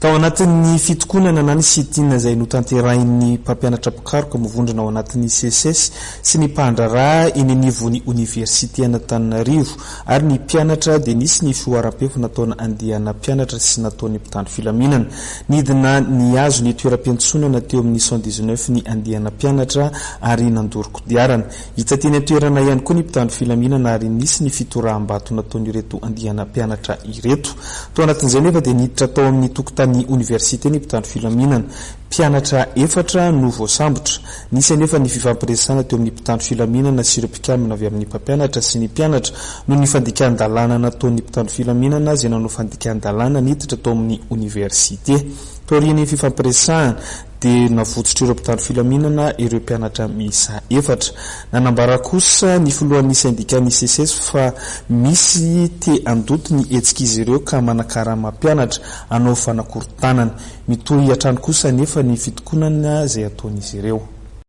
Tao anatin'ny fitokonana na ny sit-in izay notanterahin'ny mpampianatra mpikaroka mivondrona ao anatin'ny Seces sy ny mpandraharaha eny anivon'ny oniversiten'Antananarivo ary ny mpianatra dia nisy ny fihoaram-pefy nataona andiana mpianatra sy nataon'ny mpitandro filaminana. Nidina nihazo ny toeram-piantsonana teo amin'ny 119 ny andiana mpianatra ary nandoro kodiarana. Hita teny an-toerana ihany koa ny mpitandro filaminana ary nisy ny fitoraham-bato nataon'ireto andiana mpianatra ireto. Tao anatin'izay anefa dia niditra tao amin'ny tokotanin'ny oniversite ny mpitandro filaminana. Mpianatra efatra no voasambotra. Nisy anefa ny fifampiresahana teo amin'ny mpitandro filaminana sy ireo mpikambana avy amin'ny mpampianatra sy ny mpianatra noho ny fandikan-dalàna nataon'ny mpitandro filaminana izay nanao fandikan-dalàna niditra tao amin'ny oniversite. Taorian'ny fifampiresahana dia navotsotr'ireo mpitandro filaminana ireo mpianatra miisa efatra. Nanambara kosa ny filohan'ny sendikan'ny Seces fa misy te handoto ny hetsik'izy ireo ka manakarama mpianatra hanao fanakorontanana. Mitohy hatrany kosa anefa ny fitokonana izay ataon'izy ireo.